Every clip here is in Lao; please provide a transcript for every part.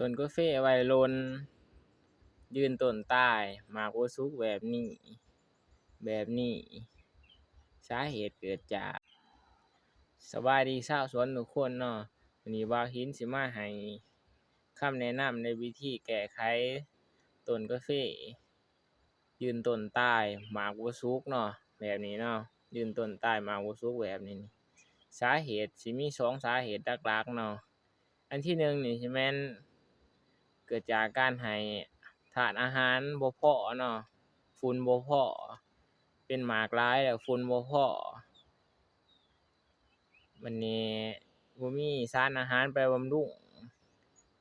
ຕົ້ນກາເຟໄວຫຼົ່ນ ຢືນຕົ້ນຕາຍ ໝາກບໍ່ສຸກແບບນີ້ ແບບນີ້ ສາເຫດເກີດຈາກ ສະບາຍດີຊາວສວນທຸກຄົນເນາະ, ມື້ນີ້ບ່າວຫີນຊິມາໃຫ້ຄຳແນະນຳໃນວິທີແກ້ໄຂຕົ້ນກາເຟ ຢືນຕົ້ນຕາຍ ໝາກບໍ່ສຸກເນາະ ແບບນີ້ເນາະ ຢືນຕົ້ນຕາຍ ໝາກບໍ່ສຸກແບບນີ້. ສາເຫດຊິມີສອງສາເຫດຫຼັກໆເນາະ. ອັນທີໜຶ່ງນີ້ຊິແມ່ນເກີດຈາກການໃຫ້ທາດອາຫານບໍ່ພໍເນາະ, ຝຸ່ນບໍ່ພໍ, ເປັນໝາກຫຼາຍແລ້ວຝຸ່ນບໍ່ພໍ. ບັດນີ້ບໍ່ມີສານອາຫານໄປບຳລຸງ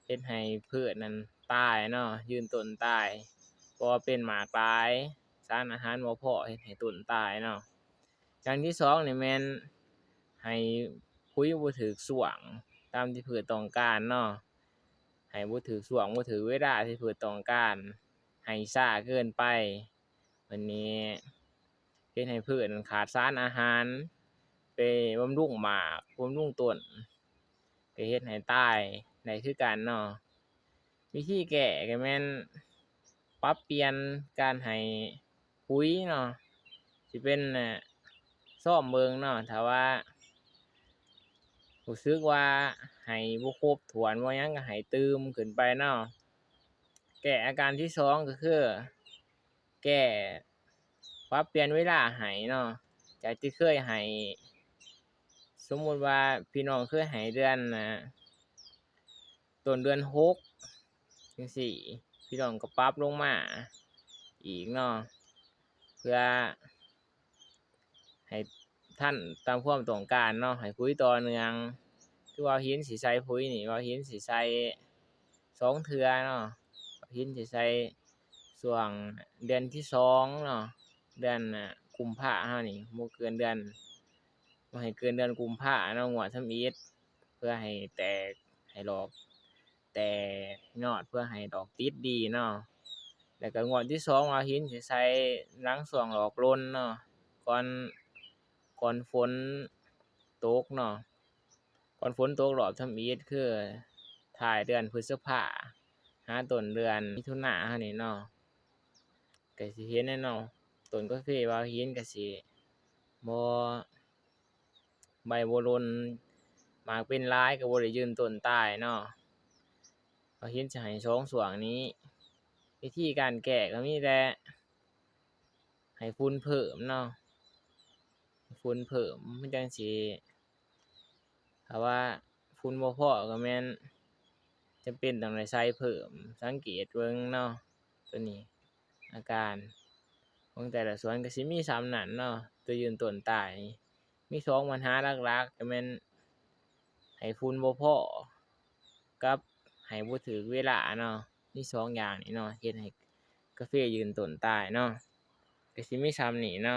ເຮັດໃຫ້ພືດນັ້ນຕາຍເນາະ ຢືນຕົ້ນຕາຍ ເພາະວ່າເປັນໝາກຫຼາຍ ສານອາຫານບໍ່ພໍ ເຮັດໃຫ້ຕົ້ນຕາຍເນາະ. ຢ່າງທີສອງນີ້ແມ່ນໃຫ້ປຸ໋ຍບໍ່ຖືກຊ່ວງຕາມທີ່ພືດຕ້ອງການເນາະ, ໃຫ້ບໍ່ຖືກຊ່ວງ ບໍ່ຖືກເວລາທີ່ພືດຕ້ອງການ, ໃຫ້ຊ້າເກີນໄປ. ບັດນີ້ເຮັດໃຫ້ພືດນັ້ນຂາດສານອາຫານ ໄປບຳລຸງໝາກ ບຳລຸງຕົ້ນ ກໍເຮັດໃຫ້ຕາຍໄດ້ຄືກັນເນາະ. ວິທີແກ້ກໍແມ່ນປັບປ່ຽນການໃຫ້ປຸ໋ຍເນາະ, ຊິເປັນ ຊອມເບິ່ງເນາະ, ຖ້າວ່າຮູ້ສຶກວ່າໃຫ້ບໍ່ຄົບຖ້ວນບໍ່ຫຍັງ ກໍໃຫ້ຕື່ມຂຶ້ນໄປເນາະ. ແກ້ອາການທີສອງກໍຄື ແກ້ ປັບປ່ຽນເວລາໃຫ້ເນາະ, ຈາກທີ່ເຄີຍໃຫ້ ສົມມຸດວ່າພີ່ນ້ອງເຄີຍໃຫ້ເດືອນ ອາ ຕົ້ນເດືອນຫົກຈັ່ງຊີ້ ພີ່ນ້ອງກໍປັບລົງມາອີກເນາະ ເພື່ອໃຫ້ທັນຕາມຄວາມຕ້ອງການເນາະ, ໃຫ້ປຸ໋ຍຕໍ່ເນື່ອງ. ຄືວ່າຫີນຊິໃສ່ປຸ໋ຍນີ້ ວ່າຫີນຊິໃສ່ສອງເທື່ອເນາະ, ຫີນຊິໃສ່ຊ່ວງເດືອນທີສອງເນາະ, ເດືອນ ອາ ກຸມພາເຮົານີ້ ບໍ່ເກີນເດືອນ ບໍ່ໃຫ້ເກີນເດືອນກຸມພາເນາະ ງວດທຳອິດ ເພື່ອໃຫ້ແຕກ ໃຫ້ດອກແຕກຍອດ ເພື່ອໃຫ້ດອກຕິດດີເນາະ. ແລ້ວກໍງວດທີສອງວ່າຫີນຊິໃສ່ຫຼັງຊ່ວງດອກຫຼົ່ນເນາະ ກ່ອນ ກ່ອນຝົນຕົກເນາະ. ກ່ອນຝົນຕົກລອບທຳອິດ ຄືທ້າຍເດືອນພຶດສະພາ ຫາຕົ້ນເດືອນມິຖຸນາເຮົານີ້ເນາະ, ກໍຊິເຫັນແຫຼະເນາະ ຕົ້ນກາເຟບ່າວຫີນກໍຊິບໍ່ ໃບບໍ່ຫຼົ່ນ ໝາກເປັນຫຼາຍ ກໍບໍ່ໄດ້ຢືນຕົ້ນຕາຍເນາະ. ບ່າວຫີນຈະໃຫ້ສອງຊ່ວງນີ້ ວິທີການແກ້ກໍມີແຕ່ໃຫ້ຝຸ່ນເພີ່ມເນາະ, ຝຸ່ນເພີ່ມ ມັນຈັ່ງຊິ ຖ້າວ່າຝຸ່ນບໍ່ພໍກໍແມ່ນຈຳເປັນຕ້ອງໄດ້ໃສ່ເພີ່ມ. ສັງເກດເບິ່ງເນາະ ໂຕນີ້ ອາການຂອງແຕ່ລະສວນກໍຊິມີສ່ຳນັ້ນເນາະ, ໂຕຢືນຕົ້ນຕາຍນີ້ມີສອງບັນຫາຫຼັກໆ ກໍແມ່ນໃຫ້ຝຸ່ນບໍ່ພໍ ກັບໃຫ້ບໍ່ຖືກເວລາເນາະ, ມີສອງຢ່າງນີ້ເນາະ ເຮັດໃຫ້ກາເຟຢືນຕົ້ນຕາຍເນາະ. ກໍຊິມີສ່ຳນີ້ເນາະ.